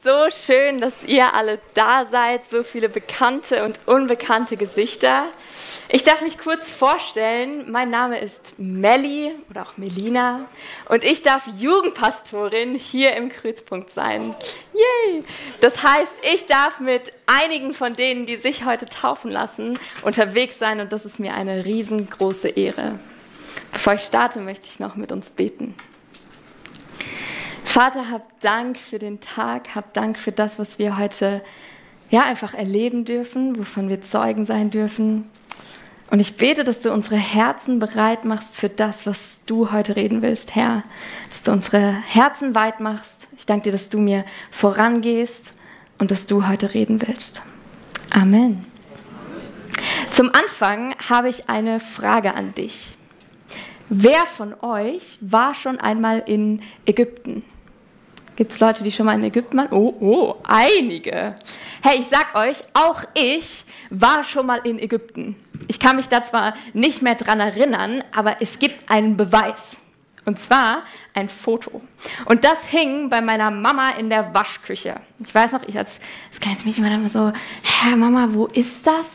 So schön, dass ihr alle da seid, so viele bekannte und unbekannte Gesichter. Ich darf mich kurz vorstellen, mein Name ist Melli oder auch Melina und ich darf Jugendpastorin hier im Kreuzpunkt sein. Yay! Das heißt, ich darf mit einigen von denen, die sich heute taufen lassen, unterwegs sein und das ist mir eine riesengroße Ehre. Bevor ich starte, möchte ich noch mit uns beten. Vater, hab Dank für den Tag, hab Dank für das, was wir heute einfach erleben dürfen, wovon wir Zeugen sein dürfen. Und ich bete, dass du unsere Herzen bereit machst für das, was du heute reden willst, Herr. Dass du unsere Herzen weit machst. Ich danke dir, dass du mir vorangehst und dass du heute reden willst. Amen. Zum Anfang habe ich eine Frage an dich. Wer von euch war schon einmal in Ägypten? Gibt es Leute, die schon mal in Ägypten waren? Oh, einige. Hey, ich sag euch, auch ich war schon mal in Ägypten. Ich kann mich da zwar nicht mehr dran erinnern, aber es gibt einen Beweis. Und zwar ein Foto. Und das hing bei meiner Mama in der Waschküche. Ich weiß noch, das kleines Mädchen war dann immer so, Hä, Mama, wo ist das?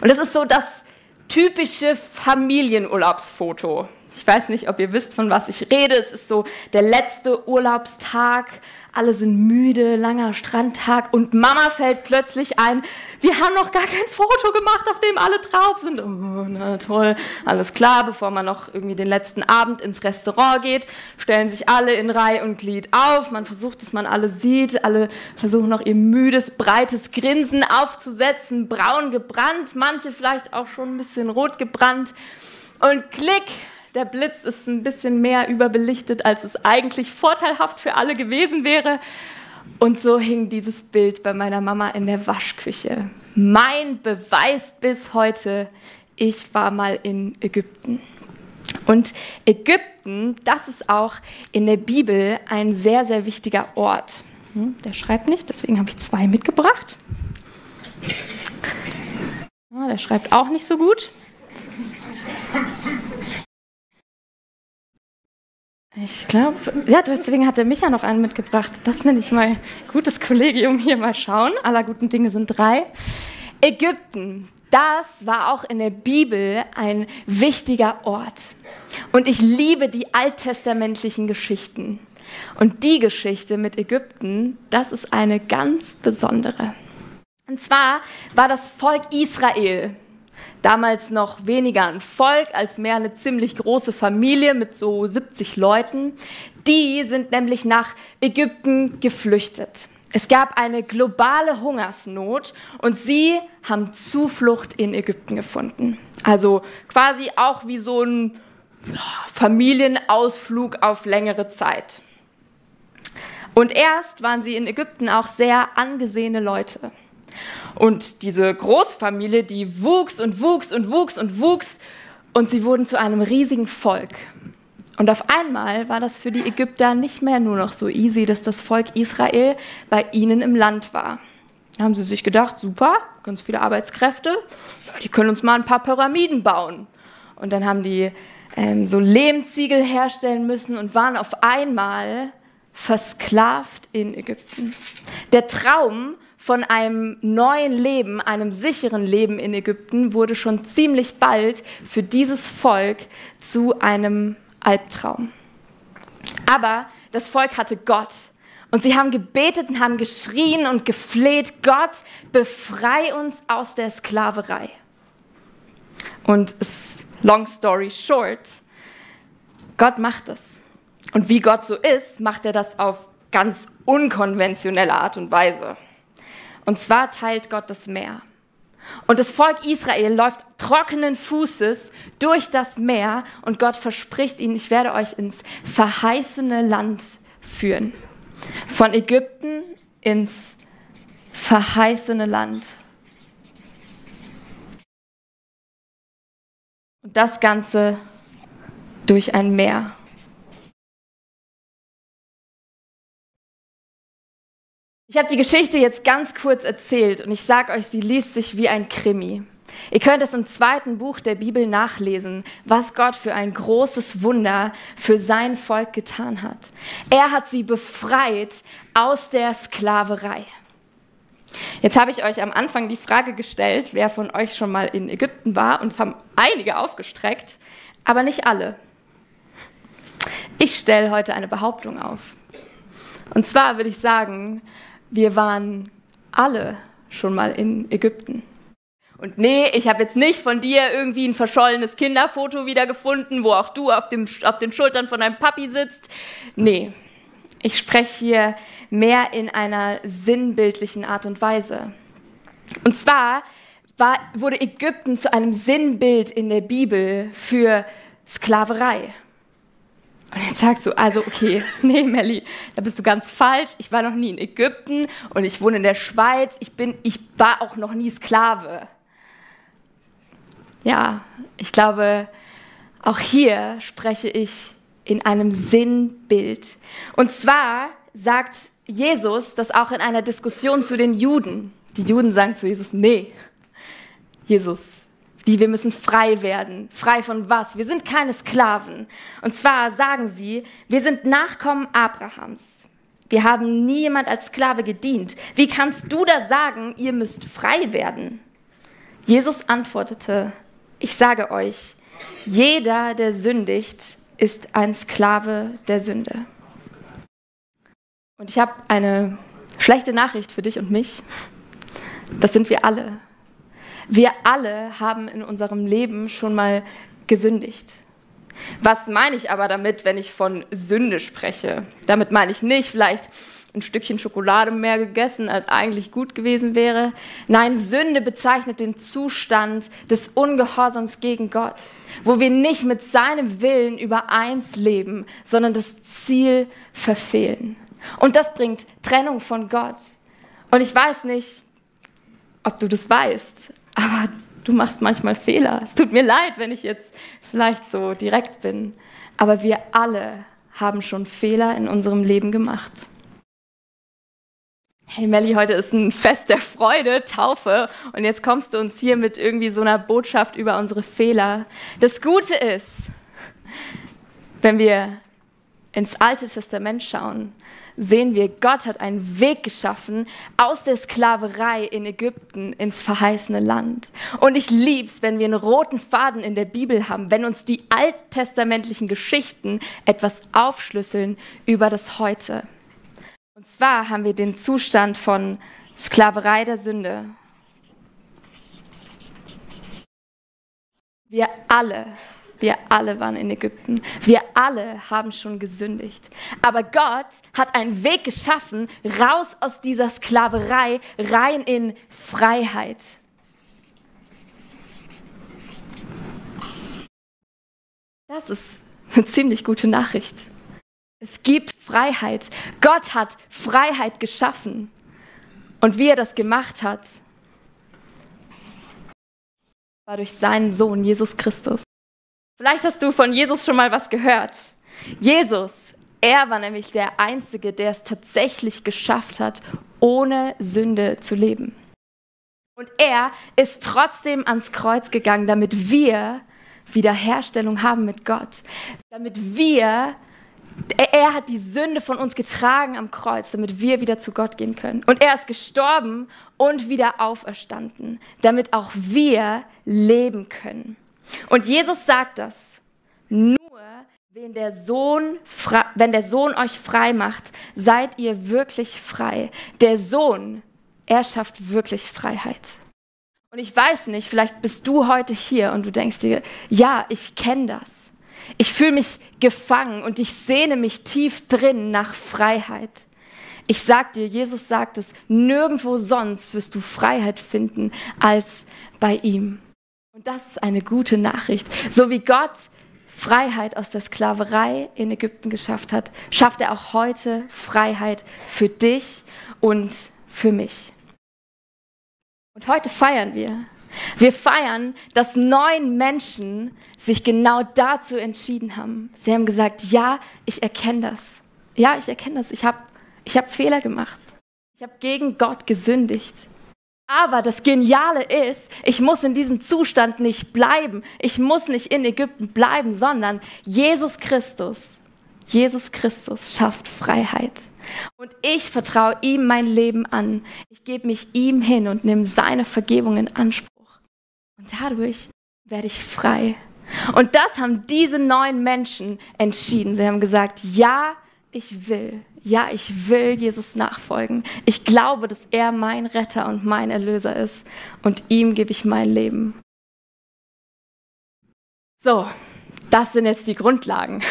Und das ist so das typische Familienurlaubsfoto. Ich weiß nicht, ob ihr wisst, von was ich rede. Es ist so der letzte Urlaubstag. Alle sind müde, langer Strandtag. Und Mama fällt plötzlich ein, wir haben noch gar kein Foto gemacht, auf dem alle drauf sind. Oh, na toll, alles klar. Bevor man noch irgendwie den letzten Abend ins Restaurant geht, stellen sich alle in Reihe und Glied auf. Man versucht, dass man alle sieht. Alle versuchen noch ihr müdes, breites Grinsen aufzusetzen. Braun gebrannt, manche vielleicht auch schon ein bisschen rot gebrannt. Und klick! Der Blitz ist ein bisschen mehr überbelichtet, als es eigentlich vorteilhaft für alle gewesen wäre. Und so hing dieses Bild bei meiner Mama in der Waschküche. Mein Beweis bis heute, ich war mal in Ägypten. Und Ägypten, das ist auch in der Bibel ein sehr, sehr wichtiger Ort. Der schreibt nicht, deswegen habe ich 2 mitgebracht. Der schreibt auch nicht so gut. Ich glaube, deswegen hat der Micha noch einen mitgebracht. Das nenne ich mal gutes Kollegium hier, mal schauen. Aller guten Dinge sind 3. Ägypten, das war auch in der Bibel ein wichtiger Ort. Und ich liebe die alttestamentlichen Geschichten. Und die Geschichte mit Ägypten, das ist eine ganz besondere. Und zwar war das Volk Israel damals noch weniger ein Volk, als mehr eine ziemlich große Familie mit so 70 Leuten. Die sind nämlich nach Ägypten geflüchtet. Es gab eine globale Hungersnot und sie haben Zuflucht in Ägypten gefunden. Also quasi auch wie so ein Familienausflug auf längere Zeit. Und erst waren sie in Ägypten auch sehr angesehene Leute. Und diese Großfamilie, die wuchs und wuchs und wuchs und wuchs und sie wurden zu einem riesigen Volk. Und auf einmal war das für die Ägypter nicht mehr nur noch so easy, dass das Volk Israel bei ihnen im Land war. Da haben sie sich gedacht, super, ganz viele Arbeitskräfte, die können uns mal ein paar Pyramiden bauen. Und dann haben die so Lehmziegel herstellen müssen und waren auf einmal versklavt in Ägypten. Der Traum von einem neuen Leben, einem sicheren Leben in Ägypten wurde schon ziemlich bald für dieses Volk zu einem Albtraum. Aber das Volk hatte Gott und sie haben gebetet und haben geschrien und gefleht, Gott, befrei uns aus der Sklaverei. Und long story short, Gott macht es. Und wie Gott so ist, macht er das auf ganz unkonventionelle Art und Weise. Und zwar teilt Gott das Meer. Und das Volk Israel läuft trockenen Fußes durch das Meer und Gott verspricht ihnen, ich werde euch ins verheißene Land führen. Von Ägypten ins verheißene Land. Und das Ganze durch ein Meer. Ich habe die Geschichte jetzt ganz kurz erzählt und ich sage euch, sie liest sich wie ein Krimi. Ihr könnt es im 2. Buch der Bibel nachlesen, was Gott für ein großes Wunder für sein Volk getan hat. Er hat sie befreit aus der Sklaverei. Jetzt habe ich euch am Anfang die Frage gestellt, wer von euch schon mal in Ägypten war, und es haben einige aufgestreckt, aber nicht alle. Ich stelle heute eine Behauptung auf. Und zwar würde ich sagen, wir waren alle schon mal in Ägypten. Und nee, ich habe jetzt nicht von dir irgendwie ein verschollenes Kinderfoto wiedergefunden, wo auch du auf den Schultern von deinem Papi sitzt. Nee, ich spreche hier mehr in einer sinnbildlichen Art und Weise. Und zwar wurde Ägypten zu einem Sinnbild in der Bibel für Sklaverei. Und jetzt sagst du, also okay, nee Melli, da bist du ganz falsch. Ich war noch nie in Ägypten und ich wohne in der Schweiz. Ich war auch noch nie Sklave. Ja, ich glaube, auch hier spreche ich in einem Sinnbild. Und zwar sagt Jesus das auch in einer Diskussion zu den Juden. Die Juden sagen zu Jesus, nee, Jesus, wir müssen frei werden. Frei von was? Wir sind keine Sklaven. Und zwar sagen sie, wir sind Nachkommen Abrahams. Wir haben nie jemand als Sklave gedient. Wie kannst du da sagen, ihr müsst frei werden? Jesus antwortete, ich sage euch, jeder, der sündigt, ist ein Sklave der Sünde. Und ich habe eine schlechte Nachricht für dich und mich. Das sind wir alle. Wir alle haben in unserem Leben schon mal gesündigt. Was meine ich aber damit, wenn ich von Sünde spreche? Damit meine ich nicht vielleicht ein Stückchen Schokolade mehr gegessen, als eigentlich gut gewesen wäre. Nein, Sünde bezeichnet den Zustand des Ungehorsams gegen Gott, wo wir nicht mit seinem Willen übereins leben, sondern das Ziel verfehlen. Und das bringt Trennung von Gott. Und ich weiß nicht, ob du das weißt, aber du machst manchmal Fehler. Es tut mir leid, wenn ich jetzt vielleicht so direkt bin, aber wir alle haben schon Fehler in unserem Leben gemacht. Hey Melli, heute ist ein Fest der Freude, Taufe, und jetzt kommst du uns hier mit irgendwie so einer Botschaft über unsere Fehler. Das Gute ist, wenn wir ins Alte Testament schauen, sehen wir, Gott hat einen Weg geschaffen aus der Sklaverei in Ägypten ins verheißene Land. Und ich lieb's, wenn wir einen roten Faden in der Bibel haben, wenn uns die alttestamentlichen Geschichten etwas aufschlüsseln über das Heute. Und zwar haben wir den Zustand von Sklaverei der Sünde. Wir alle waren in Ägypten. Wir alle haben schon gesündigt. Aber Gott hat einen Weg geschaffen, raus aus dieser Sklaverei, rein in Freiheit. Das ist eine ziemlich gute Nachricht. Es gibt Freiheit. Gott hat Freiheit geschaffen. Und wie er das gemacht hat, war durch seinen Sohn, Jesus Christus. Vielleicht hast du von Jesus schon mal was gehört. Jesus, er war nämlich der Einzige, der es tatsächlich geschafft hat, ohne Sünde zu leben. Und er ist trotzdem ans Kreuz gegangen, damit wir Wiederherstellung haben mit Gott. Er hat die Sünde von uns getragen am Kreuz, damit wir wieder zu Gott gehen können. Und er ist gestorben und wieder auferstanden, damit auch wir leben können. Und Jesus sagt das, nur wenn der Sohn euch frei macht, seid ihr wirklich frei. Der Sohn, er schafft wirklich Freiheit. Und ich weiß nicht, vielleicht bist du heute hier und du denkst dir, ja, ich kenne das. Ich fühle mich gefangen und ich sehne mich tief drin nach Freiheit. Ich sag dir, Jesus sagt es, nirgendwo sonst wirst du Freiheit finden als bei ihm. Und das ist eine gute Nachricht. So wie Gott Freiheit aus der Sklaverei in Ägypten geschafft hat, schafft er auch heute Freiheit für dich und für mich. Und heute feiern wir. Wir feiern, dass 9 Menschen sich genau dazu entschieden haben. Sie haben gesagt, ja, ich erkenne das. Ja, ich erkenne das. Ich hab Fehler gemacht. Ich habe gegen Gott gesündigt. Aber das Geniale ist, ich muss in diesem Zustand nicht bleiben. Ich muss nicht in Ägypten bleiben, sondern Jesus Christus schafft Freiheit. Und ich vertraue ihm mein Leben an. Ich gebe mich ihm hin und nehme seine Vergebung in Anspruch. Und dadurch werde ich frei. Und das haben diese 9 Menschen entschieden. Sie haben gesagt, ja, ich will Jesus nachfolgen. Ich glaube, dass er mein Retter und mein Erlöser ist. Und ihm gebe ich mein Leben. So, das sind jetzt die Grundlagen.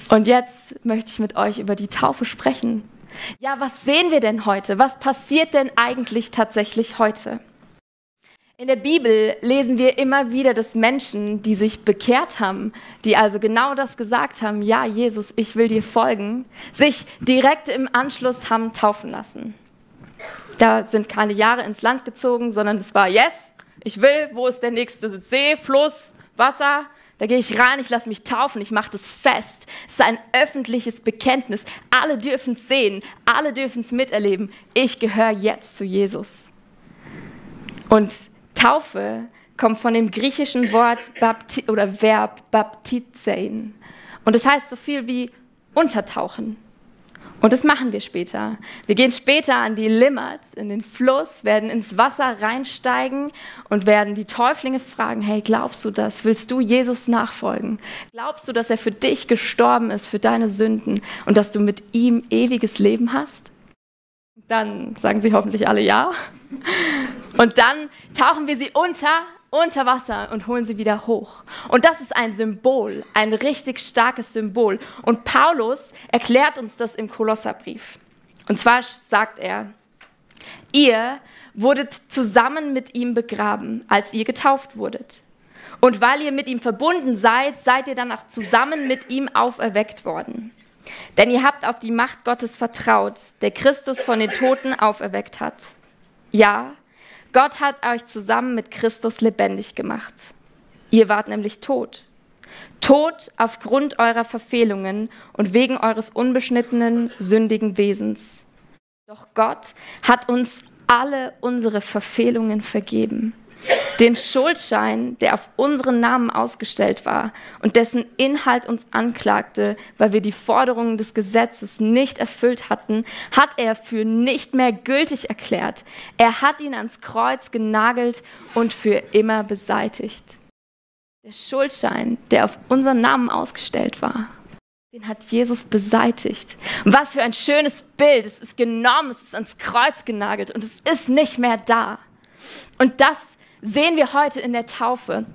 Und jetzt möchte ich mit euch über die Taufe sprechen. Ja, was sehen wir denn heute? Was passiert denn eigentlich tatsächlich heute? In der Bibel lesen wir immer wieder, dass Menschen, die sich bekehrt haben, die also genau das gesagt haben, ja, Jesus, ich will dir folgen, sich direkt im Anschluss haben taufen lassen. Da sind keine Jahre ins Land gezogen, sondern es war, yes, ich will, wo ist der nächste See, Fluss, Wasser? Da gehe ich rein, ich lasse mich taufen, ich mache das fest. Es ist ein öffentliches Bekenntnis. Alle dürfen es sehen, alle dürfen es miterleben. Ich gehöre jetzt zu Jesus. Und Taufe kommt von dem griechischen Wort Verb baptizein. Und das heißt so viel wie untertauchen. Und das machen wir später. Wir gehen später an die Limmat, in den Fluss, werden ins Wasser reinsteigen und werden die Täuflinge fragen, hey, glaubst du das? Willst du Jesus nachfolgen? Glaubst du, dass er für dich gestorben ist, für deine Sünden und dass du mit ihm ewiges Leben hast? Dann sagen sie hoffentlich alle ja. Und dann tauchen wir sie unter Wasser und holen sie wieder hoch. Und das ist ein Symbol, ein richtig starkes Symbol. Und Paulus erklärt uns das im Kolosserbrief. Und zwar sagt er, ihr wurdet zusammen mit ihm begraben, als ihr getauft wurdet. Und weil ihr mit ihm verbunden seid, seid ihr dann auch zusammen mit ihm auferweckt worden. Denn ihr habt auf die Macht Gottes vertraut, der Christus von den Toten auferweckt hat. Ja, Gott hat euch zusammen mit Christus lebendig gemacht. Ihr wart nämlich tot. Tot aufgrund eurer Verfehlungen und wegen eures unbeschnittenen, sündigen Wesens. Doch Gott hat uns alle unsere Verfehlungen vergeben. Den Schuldschein, der auf unseren Namen ausgestellt war und dessen Inhalt uns anklagte, weil wir die Forderungen des Gesetzes nicht erfüllt hatten, hat er für nicht mehr gültig erklärt. Er hat ihn ans Kreuz genagelt und für immer beseitigt. Der Schuldschein, der auf unseren Namen ausgestellt war, den hat Jesus beseitigt. Und was für ein schönes Bild. Es ist genommen, es ist ans Kreuz genagelt und es ist nicht mehr da. Und das sehen wir heute in der Taufe.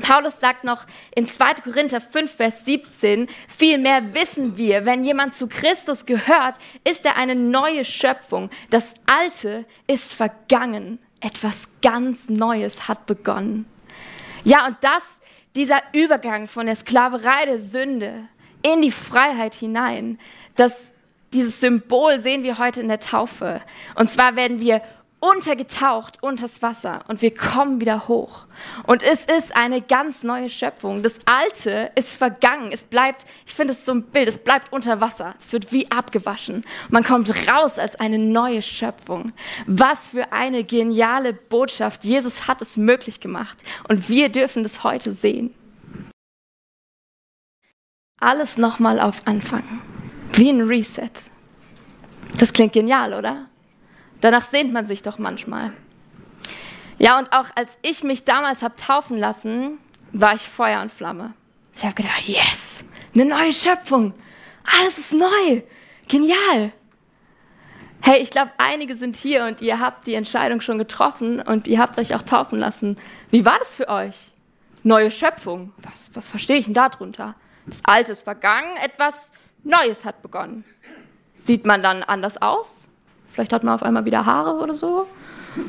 Paulus sagt noch in 2. Korinther 5, Vers 17, vielmehr wissen wir, wenn jemand zu Christus gehört, ist er eine neue Schöpfung. Das Alte ist vergangen. Etwas ganz Neues hat begonnen. Ja, und dieser Übergang von der Sklaverei der Sünde in die Freiheit hinein, dieses Symbol sehen wir heute in der Taufe. Und zwar werden wir untergetaucht unters Wasser und wir kommen wieder hoch. Und es ist eine ganz neue Schöpfung. Das Alte ist vergangen. Es bleibt, ich finde es so ein Bild, es bleibt unter Wasser. Es wird wie abgewaschen. Man kommt raus als eine neue Schöpfung. Was für eine geniale Botschaft. Jesus hat es möglich gemacht und wir dürfen das heute sehen. Alles nochmal auf Anfang. Wie ein Reset. Das klingt genial, oder? Danach sehnt man sich doch manchmal. Ja, und auch als ich mich damals habe taufen lassen, war ich Feuer und Flamme. Ich habe gedacht, yes, eine neue Schöpfung. Alles ist neu. Genial. Hey, ich glaube, einige sind hier und ihr habt die Entscheidung schon getroffen und ihr habt euch auch taufen lassen. Wie war das für euch? Neue Schöpfung. Was verstehe ich denn darunter? Das Alte ist vergangen, etwas Neues hat begonnen. Sieht man dann anders aus? Vielleicht hat man auf einmal wieder Haare oder so.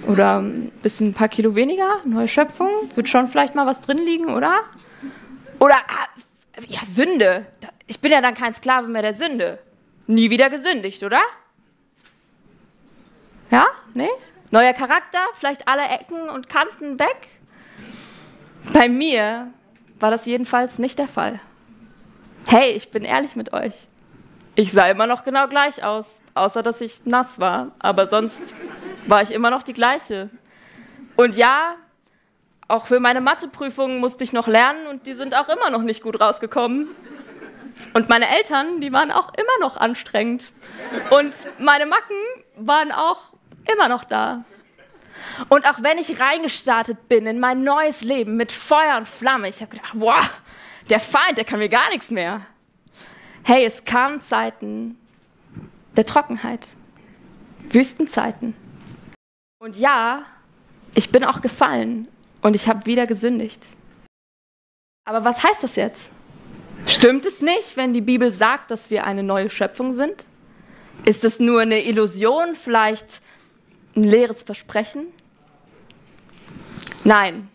Oder ein paar Kilo weniger. Neue Schöpfung. Wird schon vielleicht mal was drin liegen, oder? Oder, ja, Sünde. Ich bin ja dann kein Sklave mehr der Sünde. Nie wieder gesündigt, oder? Ja? Nee? Neuer Charakter. Vielleicht alle Ecken und Kanten weg. Bei mir war das jedenfalls nicht der Fall. Hey, ich bin ehrlich mit euch. Ich sah immer noch genau gleich aus. Außer, dass ich nass war. Aber sonst war ich immer noch die gleiche. Und ja, auch für meine Matheprüfungen musste ich noch lernen und die sind auch immer noch nicht gut rausgekommen. Und meine Eltern, die waren auch immer noch anstrengend. Und meine Macken waren auch immer noch da. Und auch wenn ich reingestartet bin in mein neues Leben mit Feuer und Flamme, ich habe gedacht, boah, der Feind, der kann mir gar nichts mehr. Hey, es kamen Zeiten der Trockenheit, Wüstenzeiten. Und ja, ich bin auch gefallen und ich habe wieder gesündigt. Aber was heißt das jetzt? Stimmt es nicht, wenn die Bibel sagt, dass wir eine neue Schöpfung sind? Ist es nur eine Illusion, vielleicht ein leeres Versprechen? Nein,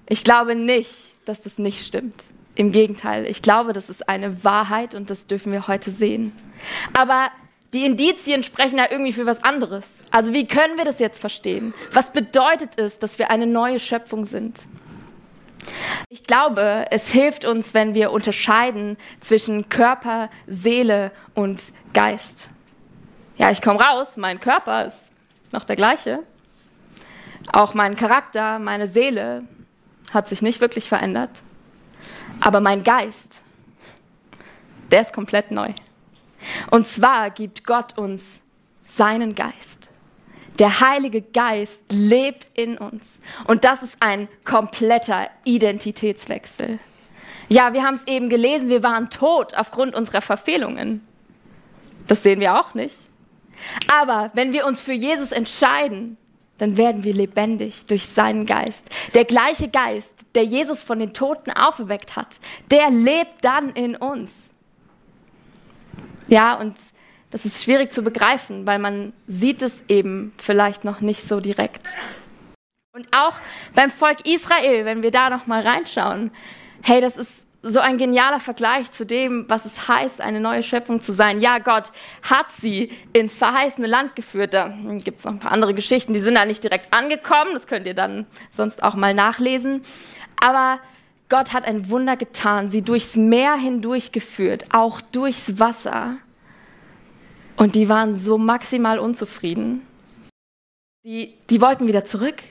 ich glaube nicht, dass das nicht stimmt. Im Gegenteil, ich glaube, das ist eine Wahrheit und das dürfen wir heute sehen. Aber die Indizien sprechen ja irgendwie für was anderes. Also wie können wir das jetzt verstehen? Was bedeutet es, dass wir eine neue Schöpfung sind? Ich glaube, es hilft uns, wenn wir unterscheiden zwischen Körper, Seele und Geist. Ja, ich komme raus, mein Körper ist noch der gleiche. Auch mein Charakter, meine Seele hat sich nicht wirklich verändert. Aber mein Geist, der ist komplett neu. Und zwar gibt Gott uns seinen Geist. Der Heilige Geist lebt in uns. Und das ist ein kompletter Identitätswechsel. Ja, wir haben es eben gelesen, wir waren tot aufgrund unserer Verfehlungen. Das sehen wir auch nicht. Aber wenn wir uns für Jesus entscheiden, dann werden wir lebendig durch seinen Geist. Der gleiche Geist, der Jesus von den Toten auferweckt hat, der lebt dann in uns. Ja, und das ist schwierig zu begreifen, weil man sieht es eben vielleicht noch nicht so direkt. Und auch beim Volk Israel, wenn wir da noch mal reinschauen, hey, das ist so ein genialer Vergleich zu dem, was es heißt, eine neue Schöpfung zu sein. Ja, Gott hat sie ins verheißene Land geführt. Da gibt es noch ein paar andere Geschichten, die sind da nicht direkt angekommen. Das könnt ihr dann sonst auch mal nachlesen. Aber Gott hat ein Wunder getan, sie durchs Meer hindurch geführt, auch durchs Wasser. Und die waren so maximal unzufrieden. Die wollten wieder zurück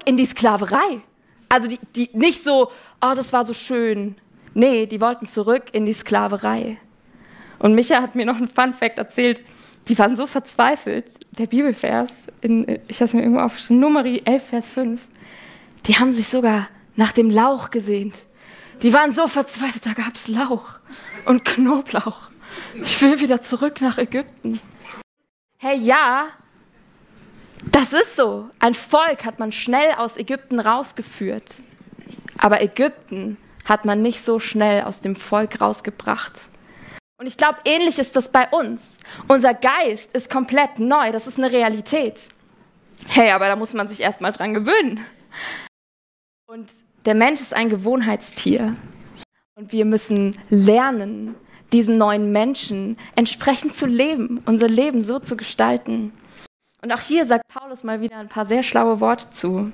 in die Sklaverei. Also die nicht so, oh, das war so schön. Nee, die wollten zurück in die Sklaverei. Und Micha hat mir noch einen Fun-Fact erzählt, die waren so verzweifelt, der Bibelvers, ich habe es mir irgendwo aufgeschrieben, Numeri 11, Vers 5, die haben sich sogar nach dem Lauch gesehnt. Die waren so verzweifelt, da gab es Lauch und Knoblauch. Ich will wieder zurück nach Ägypten. Hey, ja, das ist so. Ein Volk hat man schnell aus Ägypten rausgeführt. Aber Ägypten hat man nicht so schnell aus dem Volk rausgebracht. Und ich glaube, ähnlich ist das bei uns. Unser Geist ist komplett neu, das ist eine Realität. Hey, aber da muss man sich erst mal dran gewöhnen. Und der Mensch ist ein Gewohnheitstier. Und wir müssen lernen, diesem neuen Menschen entsprechend zu leben, unser Leben so zu gestalten. Und auch hier sagt Paulus mal wieder ein paar sehr schlaue Worte zu.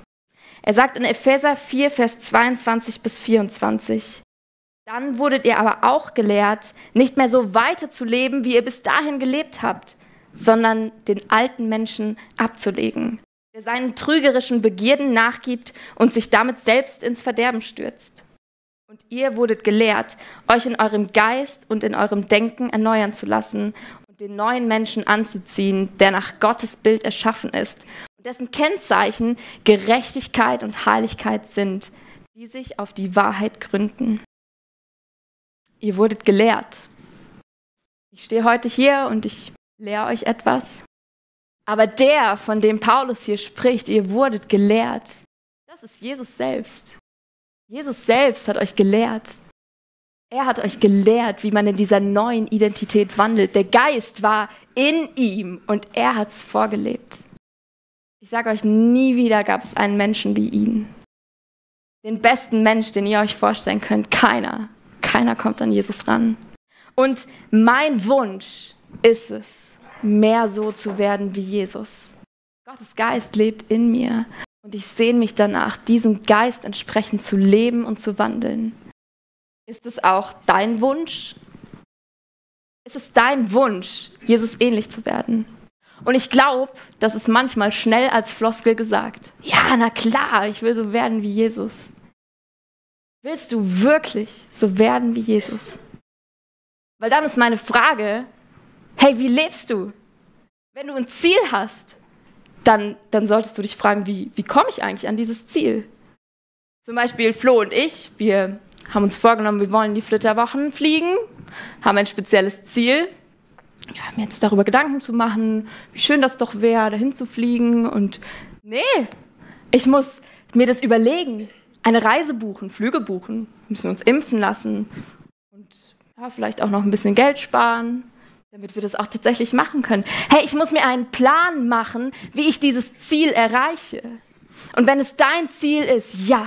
Er sagt in Epheser 4, Vers 22 bis 24, dann wurdet ihr aber auch gelehrt, nicht mehr so weiter zu leben, wie ihr bis dahin gelebt habt, sondern den alten Menschen abzulegen, der seinen trügerischen Begierden nachgibt und sich damit selbst ins Verderben stürzt. Und ihr wurdet gelehrt, euch in eurem Geist und in eurem Denken erneuern zu lassen und den neuen Menschen anzuziehen, der nach Gottes Bild erschaffen ist und dessen Kennzeichen Gerechtigkeit und Heiligkeit sind, die sich auf die Wahrheit gründen. Ihr wurdet gelehrt. Ich stehe heute hier und ich lehre euch etwas. Aber der, von dem Paulus hier spricht, ihr wurdet gelehrt, das ist Jesus selbst. Jesus selbst hat euch gelehrt. Er hat euch gelehrt, wie man in dieser neuen Identität wandelt. Der Geist war in ihm und er hat es vorgelebt. Ich sage euch, nie wieder gab es einen Menschen wie ihn. Den besten Mensch, den ihr euch vorstellen könnt, keiner kommt an Jesus ran. Und mein Wunsch ist es, mehr so zu werden wie Jesus. Gottes Geist lebt in mir. Und ich sehne mich danach, diesem Geist entsprechend zu leben und zu wandeln. Ist es auch dein Wunsch? Ist es dein Wunsch, Jesus ähnlich zu werden? Und ich glaube, das ist manchmal schnell als Floskel gesagt. Ja, na klar, ich will so werden wie Jesus. Willst du wirklich so werden wie Jesus? Weil dann ist meine Frage, hey, wie lebst du? Wenn du ein Ziel hast, dann solltest du dich fragen, wie komme ich eigentlich an dieses Ziel? Zum Beispiel Flo und ich, wir haben uns vorgenommen, wir wollen die Flitterwochen fliegen, haben ein spezielles Ziel. Wir haben jetzt darüber Gedanken zu machen, wie schön das doch wäre, dahin zu fliegen. Und nee, ich muss mir das überlegen, eine Reise buchen, Flüge buchen, müssen uns impfen lassen und ja, vielleicht auch noch ein bisschen Geld sparen, damit wir das auch tatsächlich machen können. Hey, ich muss mir einen Plan machen, wie ich dieses Ziel erreiche. Und wenn es dein Ziel ist, ja,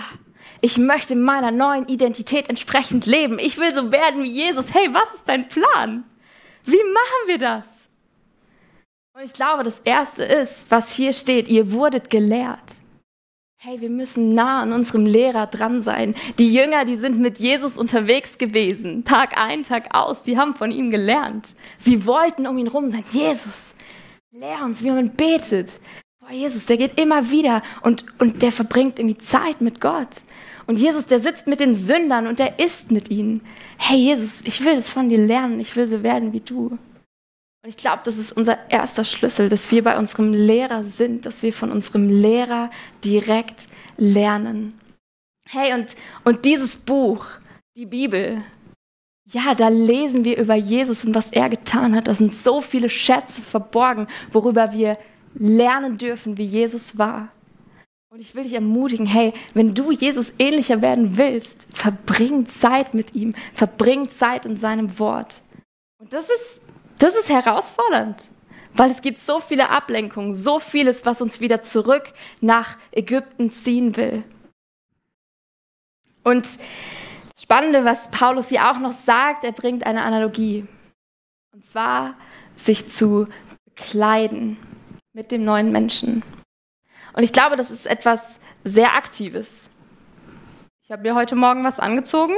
ich möchte meiner neuen Identität entsprechend leben, ich will so werden wie Jesus, hey, was ist dein Plan? Wie machen wir das? Und ich glaube, das Erste ist, was hier steht, ihr wurdet gelehrt. Hey, wir müssen nah an unserem Lehrer dran sein. Die Jünger, die sind mit Jesus unterwegs gewesen, Tag ein, Tag aus. Sie haben von ihm gelernt. Sie wollten um ihn rum sein. Jesus, lehr uns, wie man betet. Boah, Jesus, der geht immer wieder und der verbringt irgendwie Zeit mit Gott. Und Jesus, der sitzt mit den Sündern und der isst mit ihnen. Hey Jesus, ich will das von dir lernen. Ich will so werden wie du. Und ich glaube, das ist unser erster Schlüssel, dass wir bei unserem Lehrer sind, dass wir von unserem Lehrer direkt lernen. Hey, und dieses Buch, die Bibel, ja, da lesen wir über Jesus und was er getan hat. Da sind so viele Schätze verborgen, worüber wir lernen dürfen, wie Jesus war. Und ich will dich ermutigen, hey, wenn du Jesus ähnlicher werden willst, verbring Zeit mit ihm, verbring Zeit in seinem Wort. Und das ist herausfordernd, weil es gibt so viele Ablenkungen, so vieles, was uns wieder zurück nach Ägypten ziehen will. Und das Spannende, was Paulus hier auch noch sagt, er bringt eine Analogie. Und zwar, sich zu bekleiden mit dem neuen Menschen. Und ich glaube, das ist etwas sehr Aktives. Ich habe mir heute Morgen was angezogen.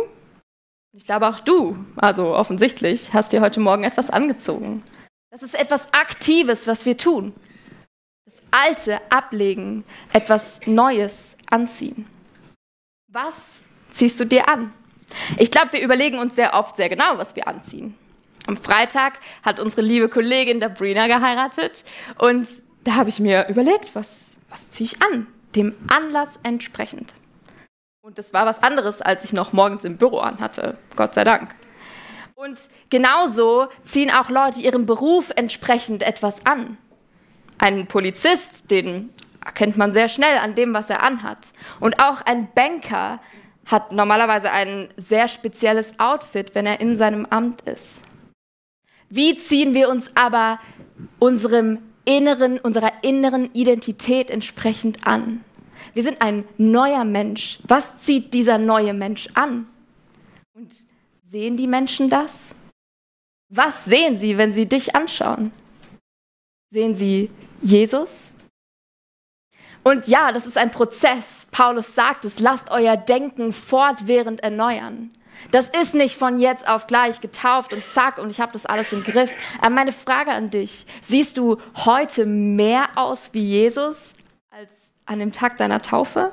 Ich glaube auch du, also offensichtlich, hast dir heute Morgen etwas angezogen. Das ist etwas Aktives, was wir tun. Das Alte ablegen, etwas Neues anziehen. Was ziehst du dir an? Ich glaube, wir überlegen uns sehr oft sehr genau, was wir anziehen. Am Freitag hat unsere liebe Kollegin Dabrina geheiratet und da habe ich mir überlegt, was ziehe ich an? Dem Anlass entsprechend. Und das war was anderes, als ich noch morgens im Büro anhatte, Gott sei Dank. Und genauso ziehen auch Leute ihrem Beruf entsprechend etwas an. Ein Polizist, den erkennt man sehr schnell an dem, was er anhat. Und auch ein Banker hat normalerweise ein sehr spezielles Outfit, wenn er in seinem Amt ist. Wie ziehen wir uns aber unserer inneren Identität entsprechend an? Wir sind ein neuer Mensch. Was zieht dieser neue Mensch an? Und sehen die Menschen das? Was sehen sie, wenn sie dich anschauen? Sehen sie Jesus? Und ja, das ist ein Prozess. Paulus sagt es, lasst euer Denken fortwährend erneuern. Das ist nicht von jetzt auf gleich getauft und zack und ich habe das alles im Griff. Aber meine Frage an dich, siehst du heute mehr aus wie Jesus als an dem Tag deiner Taufe?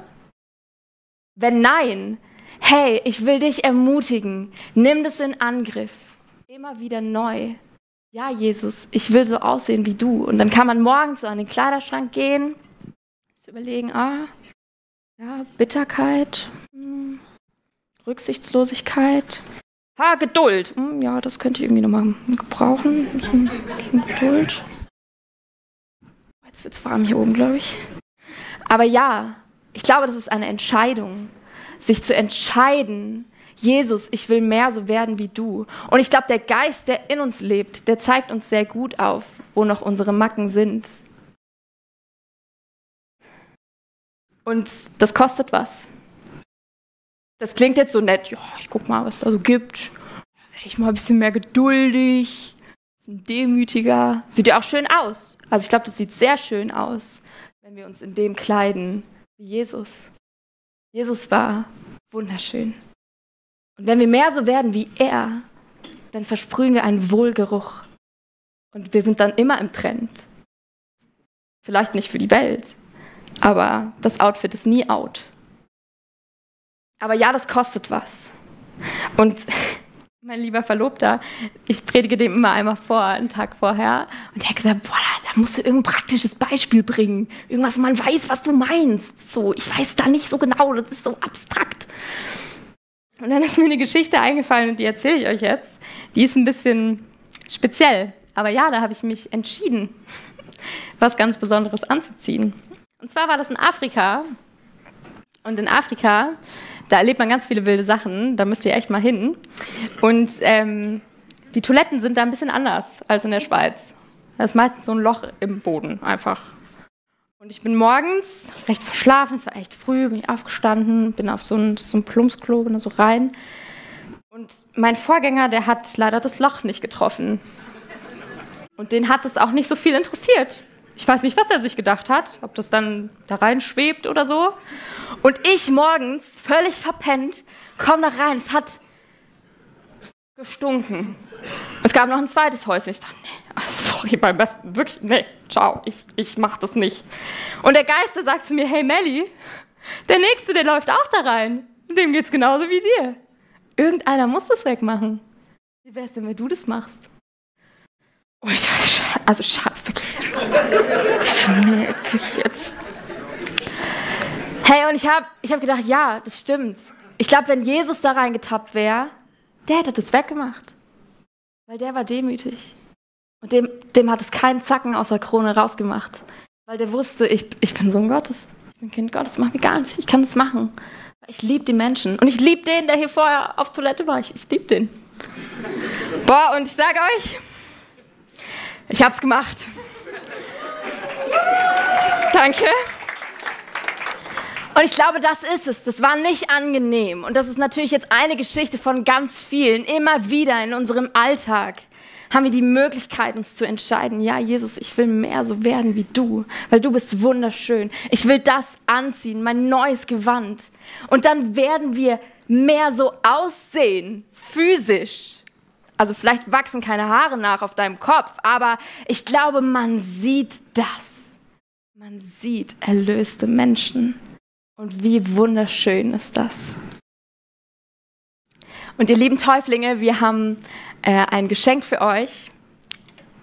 Wenn nein, hey, ich will dich ermutigen, nimm das in Angriff, immer wieder neu. Ja, Jesus, ich will so aussehen wie du. Und dann kann man morgens so an den Kleiderschrank gehen, zu überlegen, Bitterkeit, Rücksichtslosigkeit, Geduld. Ja, das könnte ich irgendwie nochmal gebrauchen. Ein bisschen Geduld. Jetzt wird's warm hier oben, glaube ich. Aber ja, ich glaube, das ist eine Entscheidung, sich zu entscheiden, Jesus, ich will mehr so werden wie du. Und ich glaube, der Geist, der in uns lebt, der zeigt uns sehr gut auf, wo noch unsere Macken sind. Und das kostet was. Das klingt jetzt so nett, ja, ich guck mal, was da so gibt. Da werde ich mal ein bisschen mehr geduldig, ein bisschen demütiger. Sieht ja auch schön aus. Also ich glaube, das sieht sehr schön aus, wenn wir uns in dem kleiden wie Jesus. Jesus war wunderschön. Und wenn wir mehr so werden wie er, dann versprühen wir einen Wohlgeruch. Und wir sind dann immer im Trend. Vielleicht nicht für die Welt, aber das Outfit ist nie out. Aber ja, das kostet was. Und mein lieber Verlobter, ich predige dem immer einmal vor, einen Tag vorher. Und er hat gesagt, boah, da musst du irgendein praktisches Beispiel bringen. Irgendwas, wo man weiß, was du meinst. So, ich weiß da nicht so genau, das ist so abstrakt. Und dann ist mir eine Geschichte eingefallen und die erzähle ich euch jetzt. Die ist ein bisschen speziell. Aber ja, da habe ich mich entschieden, was ganz Besonderes anzuziehen. Und zwar war das in Afrika. Und in Afrika, da erlebt man ganz viele wilde Sachen, da müsst ihr echt mal hin. Und die Toiletten sind da ein bisschen anders als in der Schweiz. Da ist meistens so ein Loch im Boden einfach. Und ich bin morgens recht verschlafen, es war echt früh, bin ich aufgestanden, bin auf so ein Plumpsklo, bin da so rein. Und mein Vorgänger, der hat leider das Loch nicht getroffen. Und den hat es auch nicht so viel interessiert. Ich weiß nicht, was er sich gedacht hat, ob das dann da rein schwebt oder so. Und ich morgens, völlig verpennt, komme da rein. Es hat gestunken. Es gab noch ein zweites Häuschen. Ich dachte, nee, sorry, beim Besten, wirklich, nee, ciao, ich mach das nicht. Und der Geist, der sagt zu mir, hey Melli, der Nächste, der läuft auch da rein. Dem geht's genauso wie dir. Irgendeiner muss das wegmachen. Wie wär's denn, wenn du das machst? Oh, wirklich. Nee, wirklich jetzt. Hey, und ich hab gedacht, ja, das stimmt. Ich glaube, wenn Jesus da reingetappt wäre, der hätte das weggemacht. Weil der war demütig. Und dem hat es keinen Zacken aus der Krone rausgemacht. Weil der wusste, ich bin Sohn Gottes. Ich bin Kind Gottes, mach mir gar nichts. Ich kann das machen. Ich liebe die Menschen. Und ich liebe den, der hier vorher auf Toilette war. Ich liebe den. Boah, und ich sage euch, ich hab's gemacht. Danke. Und ich glaube, das ist es. Das war nicht angenehm. Und das ist natürlich jetzt eine Geschichte von ganz vielen. Immer wieder in unserem Alltag haben wir die Möglichkeit, uns zu entscheiden, ja, Jesus, ich will mehr so werden wie du, weil du bist wunderschön. Ich will das anziehen, mein neues Gewand. Und dann werden wir mehr so aussehen, physisch. Also vielleicht wachsen keine Haare nach auf deinem Kopf, aber ich glaube, man sieht das. Man sieht erlöste Menschen. Und wie wunderschön ist das. Und ihr lieben Täuflinge, wir haben ein Geschenk für euch.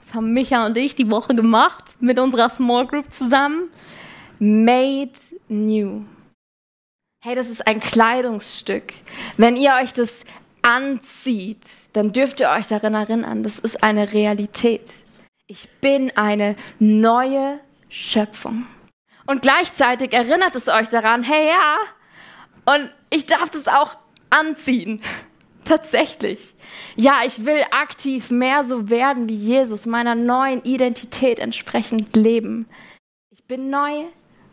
Das haben Micha und ich die Woche gemacht, mit unserer Small Group zusammen. Made New. Hey, das ist ein Kleidungsstück. Wenn ihr euch das anzieht, dann dürft ihr euch daran erinnern, das ist eine Realität. Ich bin eine neue Schöpfung. Und gleichzeitig erinnert es euch daran, hey ja, und ich darf das auch anziehen. Tatsächlich. Ja, ich will aktiv mehr so werden wie Jesus, meiner neuen Identität entsprechend leben. Ich bin neu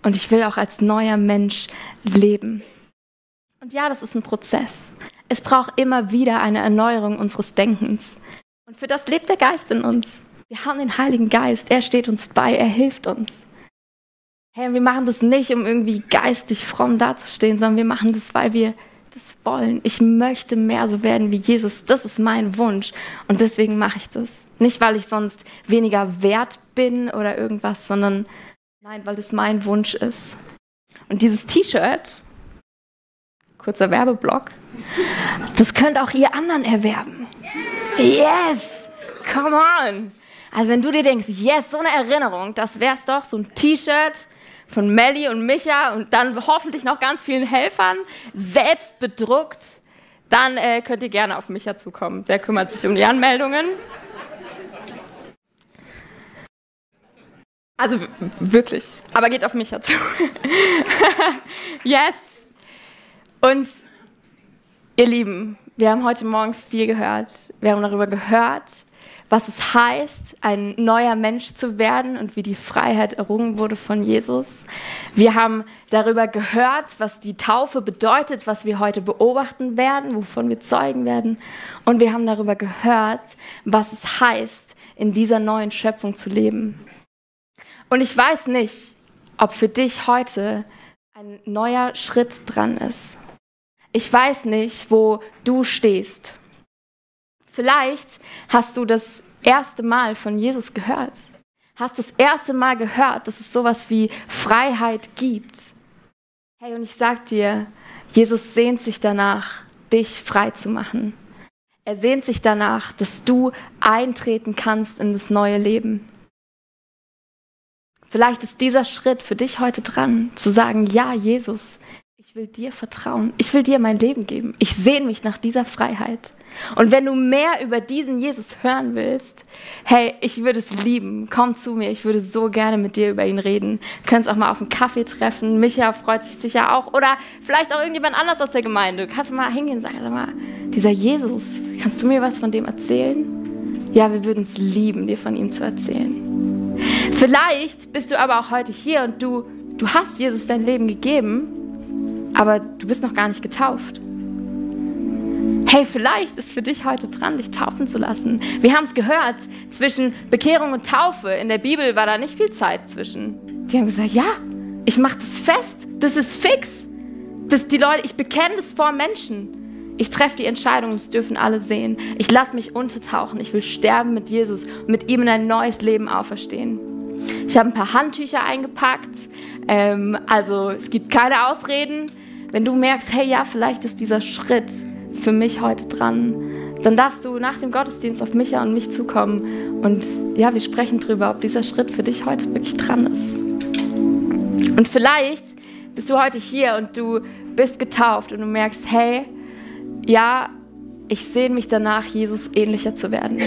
und ich will auch als neuer Mensch leben. Und ja, das ist ein Prozess. Es braucht immer wieder eine Erneuerung unseres Denkens. Und für das lebt der Geist in uns. Wir haben den Heiligen Geist, er steht uns bei, er hilft uns. Hey, wir machen das nicht, um irgendwie geistig fromm dazustehen, sondern wir machen das, weil wir das wollen. Ich möchte mehr so werden wie Jesus. Das ist mein Wunsch. Und deswegen mache ich das. Nicht, weil ich sonst weniger wert bin oder irgendwas, sondern nein, weil das mein Wunsch ist. Und dieses T-Shirt, kurzer Werbeblock, das könnt auch ihr anderen erwerben. Yes! Come on! Also wenn du dir denkst, yes, so eine Erinnerung, das wär's doch, so ein T-Shirt von Melli und Micha und dann hoffentlich noch ganz vielen Helfern, selbst bedruckt, dann könnt ihr gerne auf Micha zukommen. Der kümmert sich um die Anmeldungen. Also wirklich, aber geht auf Micha zu. Yes. Und ihr Lieben, wir haben heute Morgen viel gehört. Wir haben darüber gehört, was es heißt, ein neuer Mensch zu werden und wie die Freiheit errungen wurde von Jesus. Wir haben darüber gehört, was die Taufe bedeutet, was wir heute beobachten werden, wovon wir zeugen werden. Und wir haben darüber gehört, was es heißt, in dieser neuen Schöpfung zu leben. Und ich weiß nicht, ob für dich heute ein neuer Schritt dran ist. Ich weiß nicht, wo du stehst. Vielleicht hast du das erste Mal von Jesus gehört. Hast das erste Mal gehört, dass es sowas wie Freiheit gibt. Hey, und ich sag dir, Jesus sehnt sich danach, dich frei zu machen. Er sehnt sich danach, dass du eintreten kannst in das neue Leben. Vielleicht ist dieser Schritt für dich heute dran, zu sagen, ja, Jesus, ich will dir vertrauen, ich will dir mein Leben geben. Ich sehne mich nach dieser Freiheit. Und wenn du mehr über diesen Jesus hören willst, hey, ich würde es lieben, komm zu mir, ich würde so gerne mit dir über ihn reden. Wir können uns auch mal auf einen Kaffee treffen, Micha freut sich sicher auch oder vielleicht auch irgendjemand anders aus der Gemeinde. Du kannst mal hingehen und sagen, sag mal, dieser Jesus, kannst du mir was von dem erzählen? Ja, wir würden es lieben, dir von ihm zu erzählen. Vielleicht bist du aber auch heute hier und du hast Jesus dein Leben gegeben, aber du bist noch gar nicht getauft. Hey, vielleicht ist für dich heute dran, dich taufen zu lassen. Wir haben es gehört, zwischen Bekehrung und Taufe, in der Bibel war da nicht viel Zeit zwischen. Die haben gesagt, ja, ich mache das fest, das ist fix. Die Leute, ich bekenne das vor Menschen. Ich treffe die Entscheidung, das dürfen alle sehen. Ich lasse mich untertauchen, ich will sterben mit Jesus und mit ihm in ein neues Leben auferstehen. Ich habe ein paar Handtücher eingepackt, also es gibt keine Ausreden. Wenn du merkst, hey, ja, vielleicht ist dieser Schritt für mich heute dran, dann darfst du nach dem Gottesdienst auf Micha und mich zukommen und ja, wir sprechen drüber, ob dieser Schritt für dich heute wirklich dran ist. Und vielleicht bist du heute hier und du bist getauft und du merkst, hey, ja, ich sehne mich danach, Jesus ähnlicher zu werden.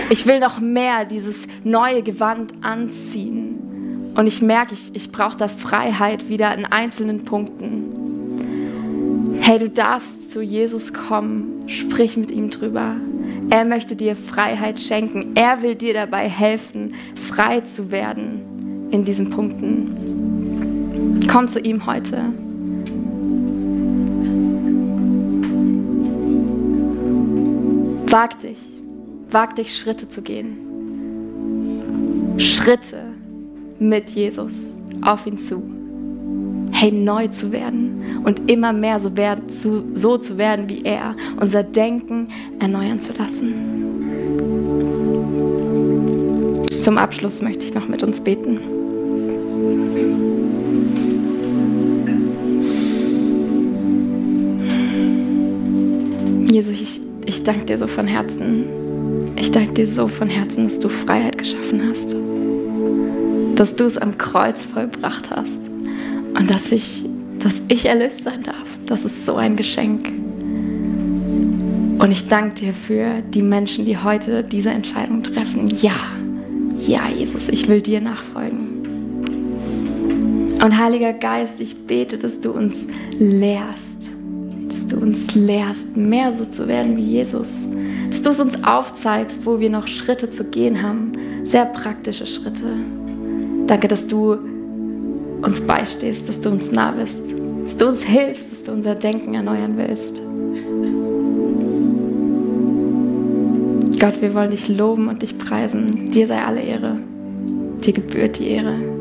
Ich will noch mehr dieses neue Gewand anziehen und ich merke, ich brauche da Freiheit wieder in einzelnen Punkten. Hey, du darfst zu Jesus kommen, sprich mit ihm drüber. Er möchte dir Freiheit schenken. Er will dir dabei helfen, frei zu werden in diesen Punkten. Komm zu ihm heute. Wag dich, Schritte zu gehen. Schritte mit Jesus auf ihn zu. Hey, neu zu werden und immer mehr so zu werden wie er, unser Denken erneuern zu lassen. Zum Abschluss möchte ich noch mit uns beten. Jesus, ich danke dir so von Herzen. Ich danke dir so von Herzen, dass du Freiheit geschaffen hast. Dass du es am Kreuz vollbracht hast. Und dass ich erlöst sein darf. Das ist so ein Geschenk. Und ich danke dir für die Menschen, die heute diese Entscheidung treffen. Ja, Jesus, ich will dir nachfolgen. Und Heiliger Geist, ich bete, dass du uns lehrst. Dass du uns lehrst, mehr so zu werden wie Jesus. Dass du es uns aufzeigst, wo wir noch Schritte zu gehen haben. Sehr praktische Schritte. Danke, dass du uns beistehst, dass du uns nah bist, dass du uns hilfst, dass du unser Denken erneuern willst. Gott, wir wollen dich loben und dich preisen. Dir sei alle Ehre. Dir gebührt die Ehre.